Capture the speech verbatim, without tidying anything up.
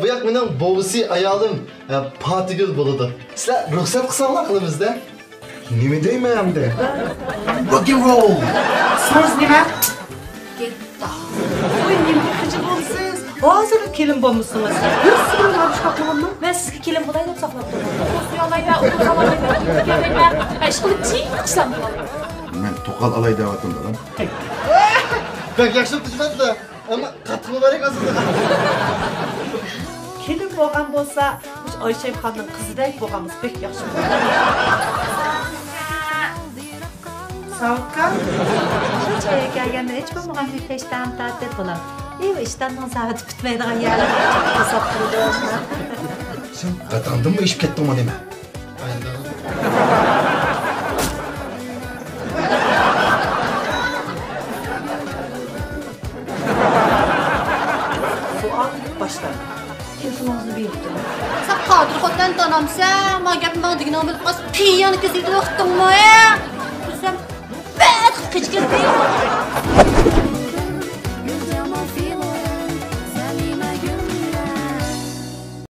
بۇ ياق مېنىڭ بوۋىسى، ئايالىم، ئە، پاتىگۈل بولىدۇ. سىلەر رۇخسەت قىلساڭلار قىلىمىز-دە. نېمە دەيمەن ئەمدى؟ روك-ن-رول! ئىسمىڭىز نېمە؟ گىتا. ۋوي، نېمىگە خىجىل بولىسىز؟ ھازىرلا كېلىن بولمىسىڭىز. بىر سىرىڭ ھارۇشلاپ بولامدۇ؟ مەن سىزگە كېلىن بولاي دەپ ساقلاپ تۇرماپتىمەن. قوسۇيالايمەن، ئۇرۇيالايمەن، ئۇرۇيالايمەن. ئىشقىلىپ جىق ئىشلام قىلىمەن. مەن توقال ئالاي دەۋاتىمەن، دادام. بەك ياخشى تۇتۇشمەپتۇ. ئەمما قاتتىق مۇبارەك ئازىدا. كېلىن بولغان بولسا، مۇشۇ ئايشەم خاننىڭ قىزىدەك بولغان بولسا بەك ياخشى بولىدۇ. ساۋۇتكا، شۇ چايغا كەلگەندە ھېچ بولمىغاندا بىر پەشتان تارتىپ بولا. ئى، ئىشتاننىڭ زادى پۈتمەيدىغان يەرلىرى ھېساب قىلىدۇ. سەن داداڭدىنمۇ ئېشىپ كەتتىڭمۇ نېمە؟ سوئال باشلاندى. تېلېفونىڭىزنى بېرىپ تۇرۇڭ. سەن قادىر خوتۇن تونامسەن؟ ما گەپنى ماڭا دېگىنىڭ بىلىپ قالسا، پىيانى كېسىدە ئۇقتۇڭمۇ؟